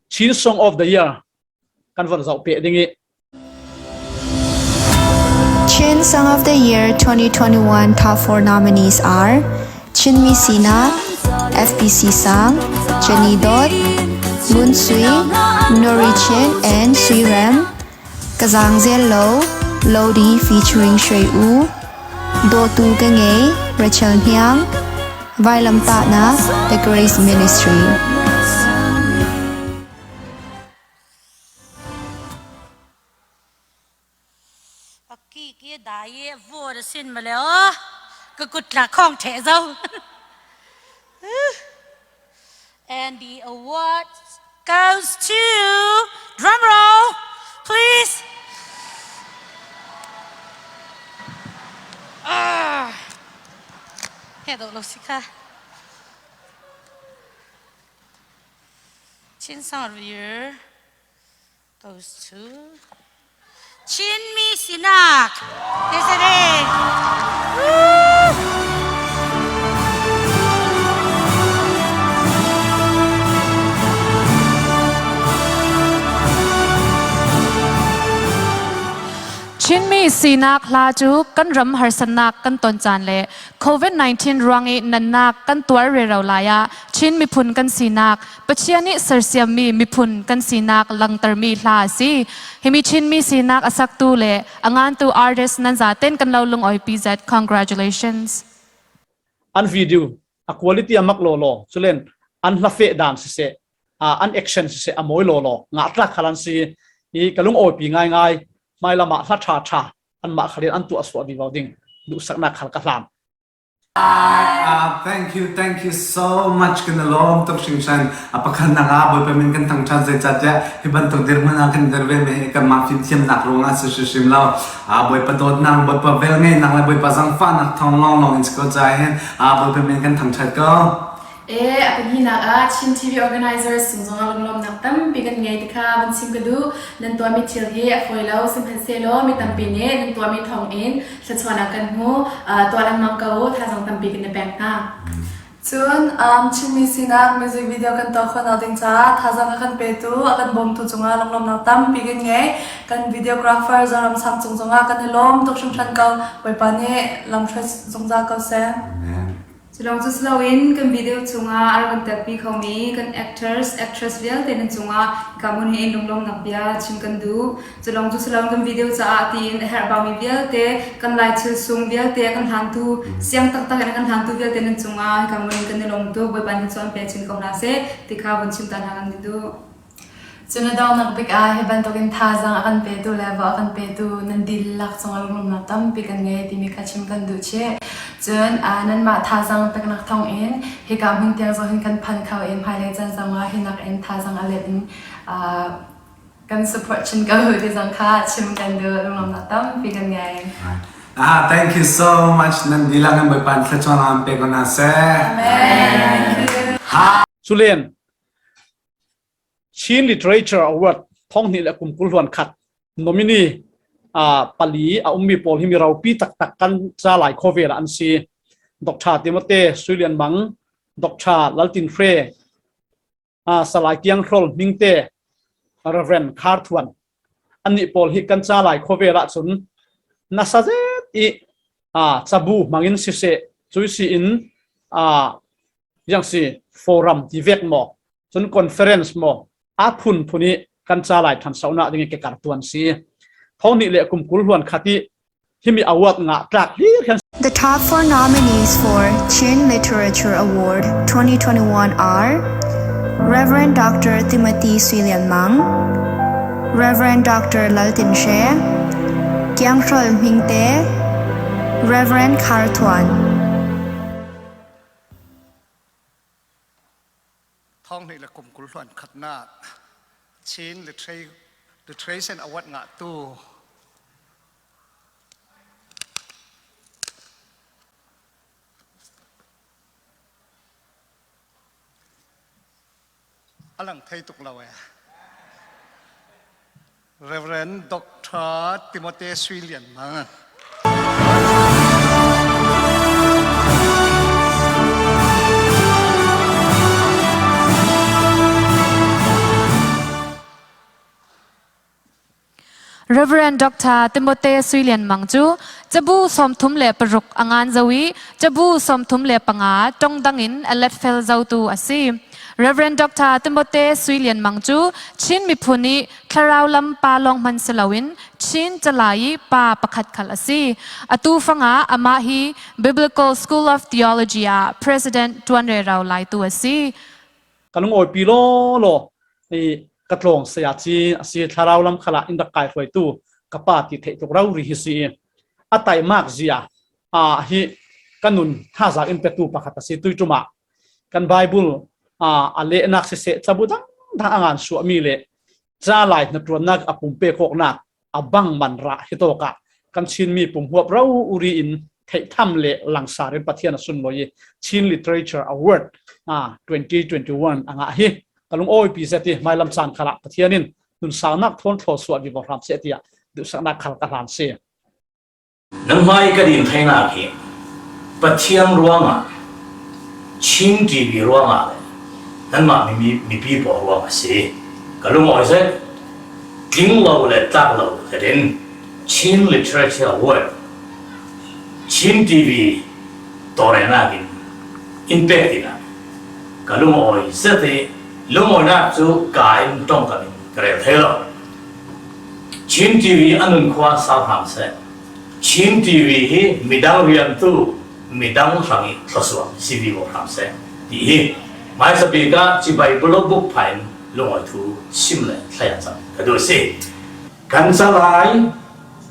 Chin Song of the Year kan von zoh peh ding i, Chin Song of the Year twenty twenty-one top four nominees are Chinmi Sinak, F P C Sang, Jenny Dot, Mun Sui, Nori Chin and Sui Rem, Ka Zang Zel Lo, Lodi featuring Shui U, Dotu Ka Ngei, Rachel Hniang, Vailam Tahna, The Grace Ministry. A ki ki dai e, vua da sin ma le o. Ka kut la khong the zo. And the award goes to, drum roll, please. Ah. He do lo si kha. Chin Sang Revere. Goes to Chinmi Sinak. Isn't it? Woo! Chinmi Sinak hla cu kan ram harsatnak kan ton caan le covid nineteen ruang i natnak kan tuar rero lai ah Chin miphun kan sinak, Pathian ih sersiammi miphun kan sinak langtermi hla a si. Himi Chinmi Sinak a saktu le a ngantu artist nan zaten kan lo lungawipi zet. Congratulations. An video a quality a mak lawlaw, culen an hla feh dan siseh, aa, an action siseh a mawi lawlaw, ngah tlak khal an si i ka lungawipi ngaingai. Hmailam ah hla ṭha ṭha anmah khal in an tuah suah vivo ding duhsaknak khal ka hlan. Ah, thank you, thank you so much. Kan i lawm tuk hringhran. A pakhatnak ah Bawipa min kan thangṭhat zeicahtiah hi bantuk dirhmun ah kan i dir ve mi hi kanmah fimthiamnak ruangah a si hrimhrim lo. Ah, Bawipa dawtnak, Bawipa velngeihnak le Bawipa zangfahnak thawng lawnglawng in si ko ca hin, ah, Bawipa min kan thangṭhat ko. E, a pahnihnak ah Chin T V organizers sung zongah lunglawmhnak tampi kan ngei ti kha van chim ka duh. Nan tuahmi thil hi a fawi lo, sihmanhsehlaw mi tampi nih nan tuahmi thawngin thluachuahnak kan hmu. Ah, tuah lengmang ko, thazaang tampi kan i pek hna. Cun, um, Chinmi Sinak music video kan tuah khawh lo ding caah thazaang a kan petu, a kan bawmtu cungah lunglawmhnak tampi kan ngei. Kan videographer Zoram Sang Cung zongah kan i lawm tuk hringhran ko. Bawipa nih lamhruai zungzal ko seh. Amen. Culawng cu si loin kan video chungah a rak kan telpi khomi kan actors, actress vialte nan cungah hika hmun hi in lunglawmhnak bia chim kan duh. Culawng cu si loin kan video caah tiin a herh baumi vialte, kan Lai thil sung vialte a kan hlantu, siang taktak in a kan hlantu vialte nan cungah hika hmun in kan i lawm tuk, Bawipa nih thluachuah pe chin ko hna seh, ti kha vun chim ta hna kan duh. Cun a donghnak bik ah hi bantukin thazaang a kan petu le va a kan petu nan dihlak cungah lunglawmhnak tampi kan ngei timi kha chim kan duh chih. Cun, aa, nanmah thazaang peknak thawngin hika hmun tiang zong hin kan phan kho i hmailei caan zong ah hi nakin thazaang a let in, aa, kan support chin ko ti zong kha chim kan duh. Lunglawmhnak tampi kan ngei. Ah, thank you so much. Nan dihlak in Bawipa nih thluachuahnak pe ko hna seh. Amen. Culen Chin Literature Award thonghnih le kum kul hluan khat nominee, aa, pali a ummi pawl hi mi ropi taktak kan ca Lai khuavel ah an si. Doctor Timote Sui Lian Mang, Doctor Lal Tin Hre, aa, Salai Kiang Hrawl Hmingte, Reverend Khar Thuan, annih pawl hi kan ca Lai khuavel ah cun nasa zet i, aa, cabu hmangin siseh, cuisi in, aa, ziang si, forum ti vek maw, cun conference maw, a phunphun i kan ca Lai ṭhansonak ding i kekar tuan si. Thonghnih le kum kul hluan khat i himi award ngah tlak hlir hian. The top four nominees for Chin Literature Award twenty twenty-one are Reverend Doctor Timothy Sui Lian Mang, Reverend Doctor Lal Tin Hre, Kiang Hrawl Hmingte, Reverend Khar Thuan. Thonghnih le kum kul hluan khatnak Chin Litera-, Literature Award ngahtu a lang thei tuk lo e. Reverend Doctor Timote Sui Lian Mang. Reverend Doctor Timote Sui Lian Mang cu Cabu sawmthum le paruk a ngan zo ih cabu sawmthum le panga ṭong dangin a letfel zotu a si. Reverend Doctor Timothy Sui Lian Mang cu Chin miphun ih thlarau lam pa lawng hman si loin Chin calai ih pa pakhat khal a si. Atu fangah amah hi Biblical School of Theology ah President ṭuan rero laitu a si. Ka lungawipi lawlaw ih ka tlawng saya ci a si. Thlarau lam khalah in rak kaihruaitu ka pa ti theih tluk rori hi si ih a taihmak zia, aa, hi ka nun thazak in petu pakhat a si. Tuiṭum ah kan Bible, aa, a lehnak siseh, cabu dangdang a ngan suahmi le calai hnaṭuannak a pumpek awknak a bang man rah hitawkah kan Chinmi pumhuap rori in theihtham le langsar in Pathian a sunlawi ih Chin Literature Award, aa, twenty twenty-one a ngah hi. Ka lungawipi zet ih hmailam caan khalah Pathian in nunsaunak thawn thlawsuah vivo hram seh tiah duhsaknak khal ka hlan si. Nan hmai ka din theinak hi Pathian ruangah, Chin T V ruangah le nanmah mi, mi, mipi pawl ruangah a si. Ka lungawi zet, tling lo le tlak lo zetin Chin Literature Award, Chin T V tawlrelnak in in pek dingah ka lungawi zet ih lungawinak cu ka in ṭongkam in ka rel thei lo. Chin T V a nunkhua sau hram seh. Chin T V hi midang riantu, midang hrangih thluasuah si vivo hram seh, ti hi hmaisabik ah cibai bulobuk phain lungawi thu sim le thlaiah cam ka duh a si. Kan calai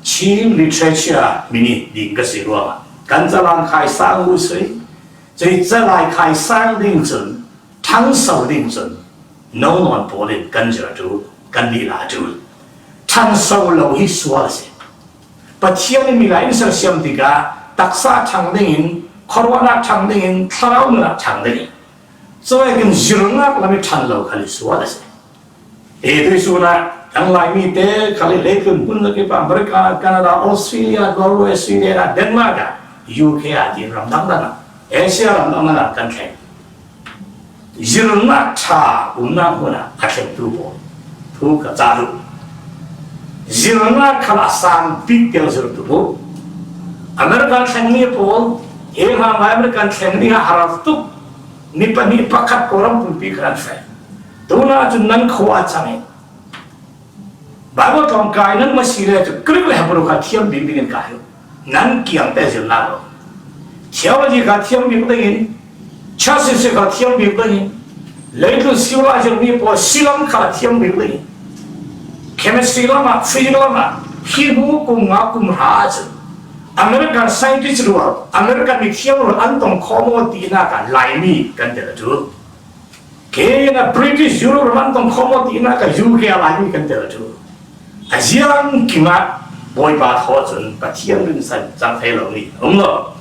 Chin literature minute ding ka si ruangah kan calai khaisang uh si. Cui calai khaisang ding cun, ṭhangso ding cun, no nawn pawl in kan zirh a ṭul, kan lila a ṭul. Ṭhangso lo hi sual a si. Pathian in milai in sersiam tikah taksa ṭhang dingin, khuaruahnak ṭhang dingin, thlarau nunnak ṭhang dingin, cuvek in zirnak lam ih ṭhan lo khal hi sual a si. Hi tuihsun ah kan Laimi te khal ih leitlun hmun zakip ah America, Canada, Australia, Norway, Sweden ah, Denmark ah, U K ah tiin ram dangdang ah, Asia ram dangdang ah kan thleng. Zirnak ṭha umnak hmun ah a thlengtu pawl thu ka cah duh. Zirnak khal a sang bik tiang zir tuk uh. America thlengmi pawl, hi hmangai America thleng dingah a ral tuk. Ni pahnih pakhat Kawlram pumpi kha an feh. Tunah cun nan khua a cang ih Baibal tlawng kai nan hmu si le cu Greek le Hebru kha thiam bik dingin kai uh. Nan kiangte zirnak lo. Theology kha thiam bik dingin, church history kha thiam bik dingin, leitlun siulai zirmi pawl silam kha thiam bik dingin, chemistry lamah, physics lamah, hi hnu kum nga kum hra ahcun American scientist rual, American mithiam rual an tong kho maw tinak ah Laimi kan tel a ṭul. Kei in a British Europe ram an tong kho maw tinak ah U K ah Laimi kan tel a ṭul. A ziang kim ah Bawipa thaw cun Pathian rinsan cang thei lomi a um lo.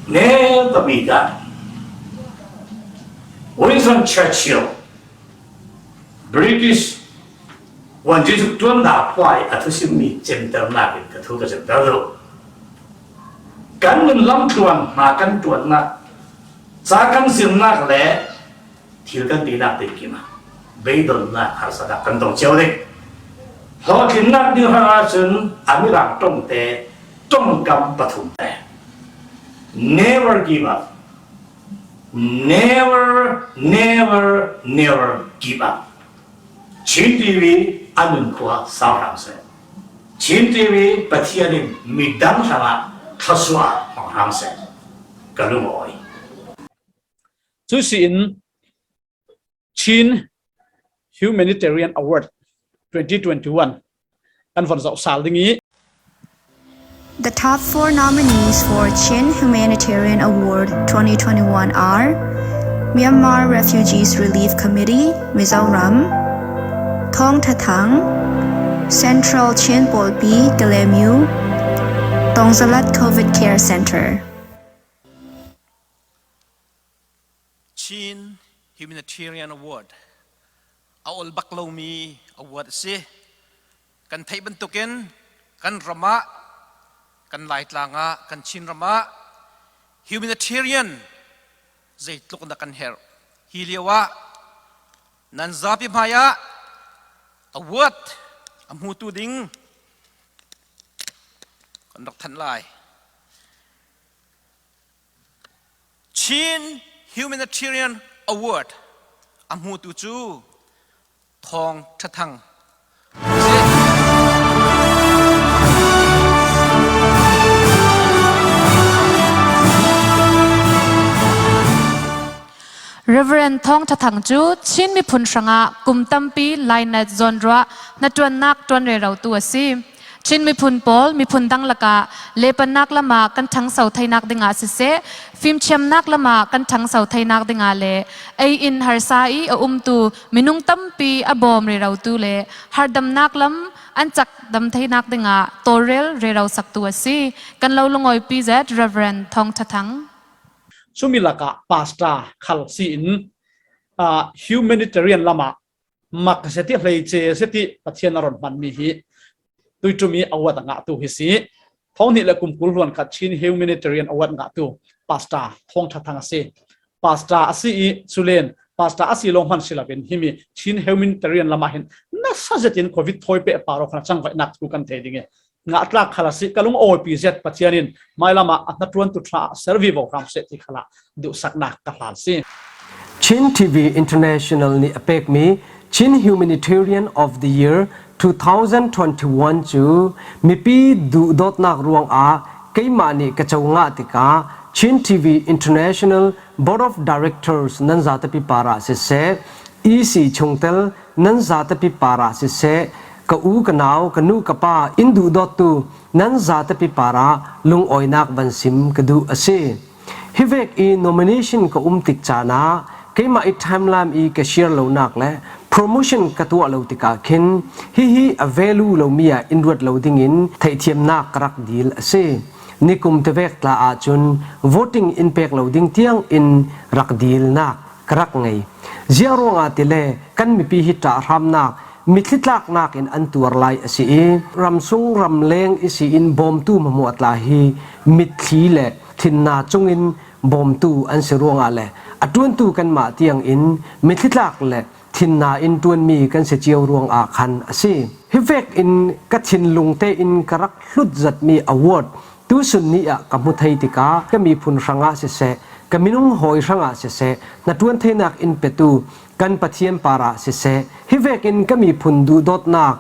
Neu tabik ah Winston Churchill, British One Jesuh ṭuannak puai a thusimmi cemternak in ka thu ka cemter lo. Kan nun lamtluan hna kan ṭuannak, ca kan zirnak le thil kan tinak te kim ah beidonnak harsatnak kan tong cio ding. Hlawhtlinnak ding hrangah cun a mirang ṭongte ṭongkam pathum te. Never give up. Never, never, never give up. Chin T V a nunkhua sau hram seh. Chin T V Pathian in midang hrangah thluasuah hmang hram seh. Ka lungawi. Cuih si in Chin Humanitarian Award twenty twenty-one kan von zoh sal ding ih, The top four nominees for Chin Humanitarian Award twenty twenty-one are Myanmar Refugees Relief Committee, Mizoram, Thawng Thathang, Central Chin Pawlpi, K L M U, Tongzalat COVID Care Center. Chin Humanitarian Award a ol bak lomi award a si. Kan theih bantukin kan ram ah, kan Laitlang ah, kan Chin ram ah humanitarian zeitluk in dah kan herh. Hi lio ah nan zapi hmai ah award a hmutu ding, ka Dr. Thanlai. Chin Humanitarian Award a hmutu cu Thawng Ṭha Thang. Reverend Thawng Ṭha Thang cu Chin miphun hrangah kum tampi lainat zawnruah hnaṭuannak ṭuan rerotu a si. Chin miphun pawl miphun dang lakah lepannak lamah kan ṭhangso theinak dingah siseh, fimthiamnak lamah kan ṭhangso theinak dingah le ei in harsa i a umtu minung tampi a bawm rerotu le harhdamnak lam an cakdam theinak dingah tawlrel rero saktu a si. Kan lo lungawipi zet Reverend Thawng Ṭha Thang. Cumi lakah pastor khal si in, aa, humanitarian lamah mak a si ti, hleice a si ti, Pathian a ron hmanmi hi tuiṭumi award a ngahtu hi si. Thawng hnih le kum kul hluan khat Chin Humanitarian Award ngahtu pastor Thawng Ṭha Thang a si. Pastor a si i, culen pastor a si lawng hman si loin himi Chin Humanitarian lamah hin nasa zetin covid thawi pehpar awk khan a cangvaihnak thu kan thei ding i, ngahtlak khal a si. Ka lungawipi zet Pathian in hmailamah a hnaṭuantu ṭha a ser vivo hram seh ti khalah duhsaknak ka hlan si. Chin T V International nih a pekmi Chin Humanitarian of the Year two thousand twenty-one cu mipi duhdawtnak ruangah keimah nih ka co ngah tikah Chin T V International Board of Directors nan zatapi parah siseh, E C chungtel nan zatapi parah siseh, ka u ka nau, ka nu ka pa in duhdawttu nan zatapi parah lungawinak van sim ka duh a si. Hi vek i nomination ka um tik caan ah keimah i timeline i ka share lonak le promotion ka tuah lo tikah khin hihi a value lomi ah in ruat lo dingin theihthiamnak ka rak dil a si. Nikum te vek tla ahcun voting in pek lo ding tiang in rak dilnak ka rak ngei. Ziah ruangah tile kan mipi hi ṭahramnak, mitthli tlaknak in an tuar lai a si i, ramsung ramleng ihsin bawmtu hmuahhmuah tla hi mitthli le thinna cungin bawmtu an si ruangah le a ṭuantu kanmah tiangin mitthli tlak le thinna in ṭuanmi kan si cio ruangah khan a si. Hi vekin ka thinlung tein ka rak hlut zetmi award tusun ni ah ka hmu thei tikah ka miphun hrangah siseh, ka minung hawi hrangah siseh, hnaṭuan theinak in petu kan Pathian parah siseh, hi vekin ka miphun duhdawtnak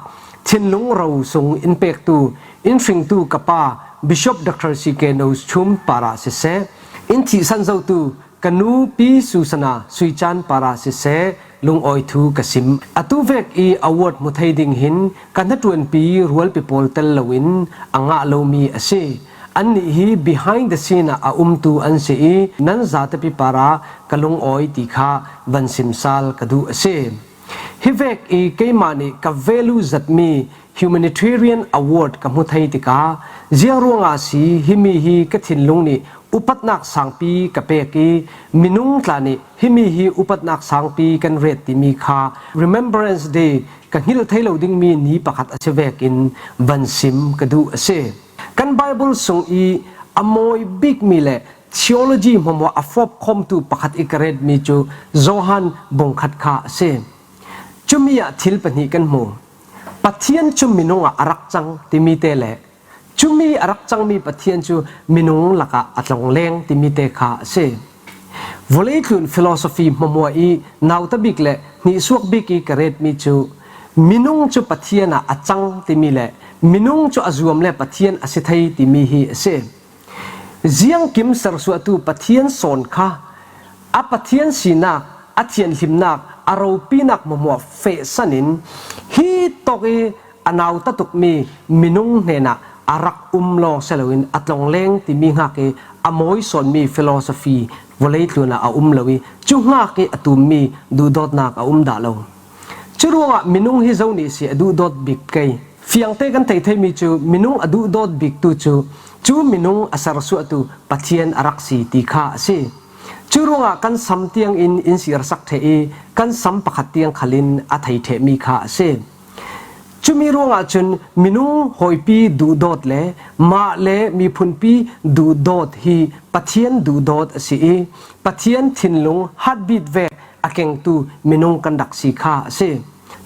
thinlung ro sung in pektu in hringtu ka pa Bishop Dr. C K Nochum parah siseh, in thihsan zotu ka nu Pi Susana Suichan parah siseh, lungawi thu ka sim. Atu vek i award hmu thei ding hin ka hnaṭuanpi rualpi pawl tel loin a ngah lomi a si. Annih hi behind the scene ah a umtu an si i, nan zatapi parah ka lungawi ti kha van sim sal ka duh a si. Hi vek i keimah nih ka value zetmi Humanitarian Award ka hmu thei tikah, ziang ruangah si himi hi ka thinlung nih upatnak sangpi ka pek i, minung tla nih himi hi upatnak sangpi kan ret timi kha Remembrance Day ka hngilh thei lo dingmi ni pakhat a si vekin van sim ka duh a si. Kan Bible sung i a mawi bikmi le theology hmuahhmuah a fawp khawmtu pakhat i ka retmi cu Johan bung khat kha a si. Cumi ah thil pahnih kan hmu. Pathian cu minung ah a rak cang timi te le cumi a rak cangmi Pathian cu minung lakah a tlongleng timi te kha a si. Vawleitlun philosophy hmuahhmuah i nauta bik le hnihsuak bik i ka retmi cu minung cu Pathian ah a cang timi le minung cu a zuam le Pathian a si thei timi hi a si. Ziangkim sersuahtu Pathian sawn kha a Pathian sinak, a thianhlimnak, a ropinak hmuahhmuah fehsan in hi tawk i a nauta tukmi minung hnenah a rak um lawng si loin a tlongleng timi hngak i a mawi sawnmi philosophy vawleitlun ah a um lo i cu hngak i a tummi duhdawtnak a um dah lo. Curuangah minung hi zo nih si a duhdawt bik kei. Fiangte kan thei theimi cu minung a duhdawt biktu cu cu minung a sersuahtu Pathian a rak si ti kha a si. Curuangah kan sam tiangin in sirsak ṭheh i kan sam pakhat tiang khalin a thei ṭhehmi kha a si. Cumi ruangah cun minung hawipi duhdawt le mah le miphunpi duhdawt hi Pathian duhdawt a si i Pathian thinlung heartbeat vek a kengtu minung kan rak si kha a si.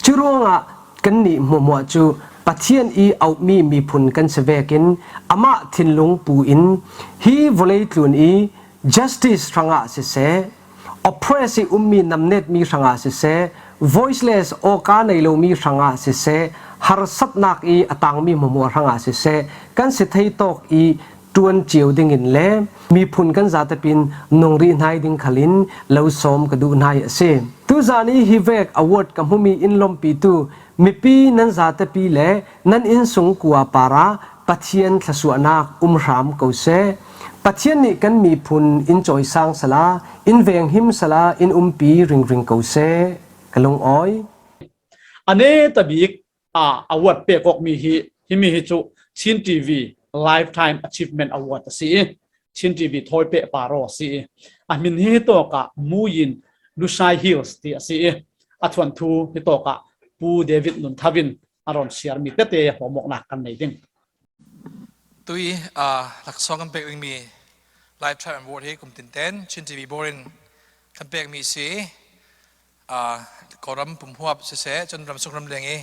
Curuangah kannih hmuahhmuah cu Pathian i auhmi miphun kan si vekin amah thinlung pu in hi vawlei tlun i justice hrangah siseh, oppress i ummi namnetmi hrangah siseh, voiceless awka nei lomi hrangah siseh, harsatnak i a tangmi hmuahhmuah hrangah siseh, kan si thei tawk i ṭuan cio dingin le miphun kan zatepin nungri hnai ding khalin lo sawm ka duh hnai a si. Tuzan i hi vek award ka hmumi in lompitu mipi nan zatepi le nan innsung kua parah Pathian thluasuahnak um hram ko seh. Pathian nih kan miphun in cawisang sala, in venghim sala, in umpi ringring ko seh. Ka lungawi. A netabik a award pek awkmi hi, himi hi cu Chin T V Lifetime Achievement Award a si i, Chin T V thawi pehpar aw a si i, a hmin hi hitawkah Muyin Lushai Hills ti a si i, a thuanthu hitawkah Pu David Nun Thavin a rawn siarmi tete hawmawknak kan nei ding. Tui, aa, laksawng kan pek dingmi Lifetime Award hi kum tinten Chin T V board in kan pekmi si. Aa, Kawlram pumhuap siseh, cun ramsung ramleng i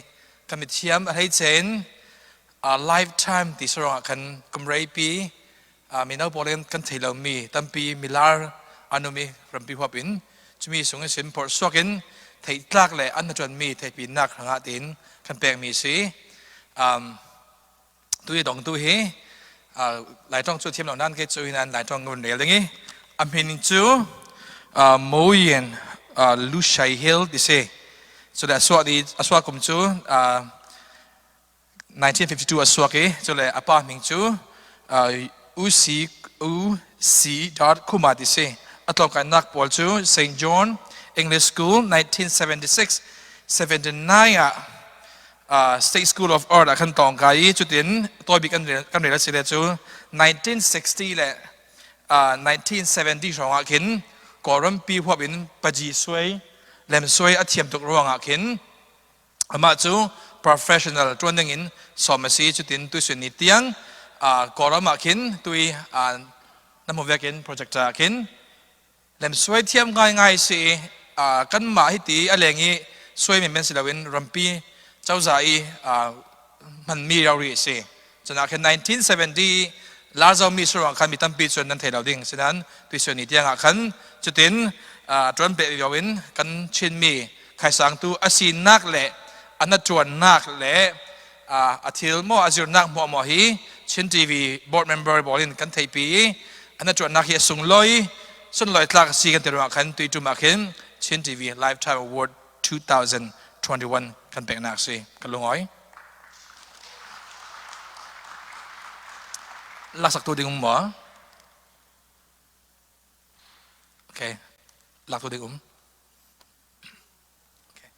kan mithiam a hleice in, aa, lifetime ti si ruangah khan kum reipi, aa, mino pawl in kan thei lomi tampi milar an um i rampi huap in cumi sung ihsin phorhsuak in theihtlak le an hnaṭuanmi theihpinak hrangah tiin kan pekmi si. Aa, Tui dongtu hi, aa, Laiṭawng cu thiam lo nan kei cu hi nan Laiṭawng ngun rel ding i, a hmin cu, aa, Moyen, aa, Lushai Hill ti si. Cule a suah, di, a suah kum cu, aa, nineteen fifty-two a suak i, cule a pa hming cu, aa, U C, U C dot Khuma ti si. A tlawmkainak pawl cu Saint John English School, nineteen seventy-six, seventy-nine ah, aa, State School of Art ah kan tawngkai i, cutin tawibik kan rel, kan rel a si le cu nineteen sixty le, aa, nineteen seventy hrawngah khin Kawlrampi huap in Paji suai, lemsuai a thiam tuk ruangah khin amah cu professional ṭuan dingin sawm a si. Cutin tuisun ni tiang, aa, Kawlram ah khin tui, aa, na hmu vekin projector ah khin lemsuai thiam ngaingai si i, aa, kanmah hiti a leng i suai menmen si loin rampi cozah i, aa, hmanmi rori a si. Cun ah khin nineteen seventy lar zomi si ruang khan mi tampi cun nan thei lo ding. Sinan tuisuan ni tiangah khan cutin, aa, ṭuan peh vivo in kan Chinmi khaisangtu a sinak le a hnaṭuannak le, aa, a thil maw a zirnak hmuahhmuah hi Chin T V board member pawl in kan theihpi i, a hnaṭuannak hi a sunglawi, sunlawi tlak a si kan ti ruangah khan tuiṭum ah khin Chin T V Lifetime Award two thousand twenty-one kan peknak a si. Ka lungawi. Laksaktu ding um maw? Okay. Laktu ding um. Okay.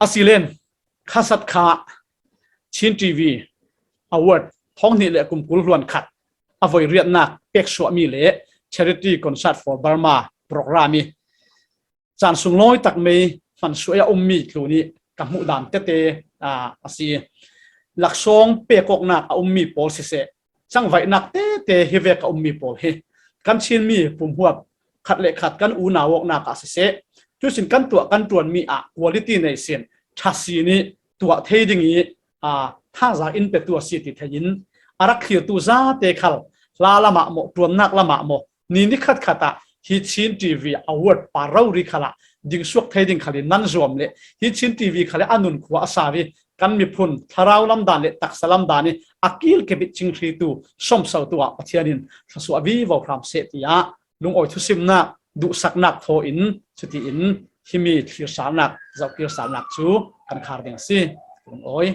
A si len, khasat kha Chin T V Award thawng hnih le kum kul hluan khat a voi riatnak peksuahmi le Charity Concert for Burma program i caan sunglawi tak mei hmansuah a ummi tlu nih ka hmuh dan tete, aa, a si. Laksawng pekawknak a ummi pawl siseh, cangvaihnak tete hi vek a ummi pawl hi kan Chinmi pumhuap khat le khat kan unau awknak ah siseh, cusin kan tuah kan ṭuanmi ah quality nei sin ṭha si nih tuah thei ding i, aa, thazak in petu a si ti thei in a rak thlirtu zate khal hla lamah maw, ṭuannak lamah maw, ni ni khat khat ah hi Chin T V Award par rori khalah dingsuak thei ding khalin nan zuam le hi Chin T V khal a nun khua a sau i kan miphun thlarau lamdan le taksa lamdan i a kil kebit cing hritu sawmsotu ah Pathian in thluasuah vivo hram seh tiah lungawi thusimnak, duhsaknak thaw in cutiin himi thlirsalnak, zohkirsalnak cu kan khar ding a si. Lungawi.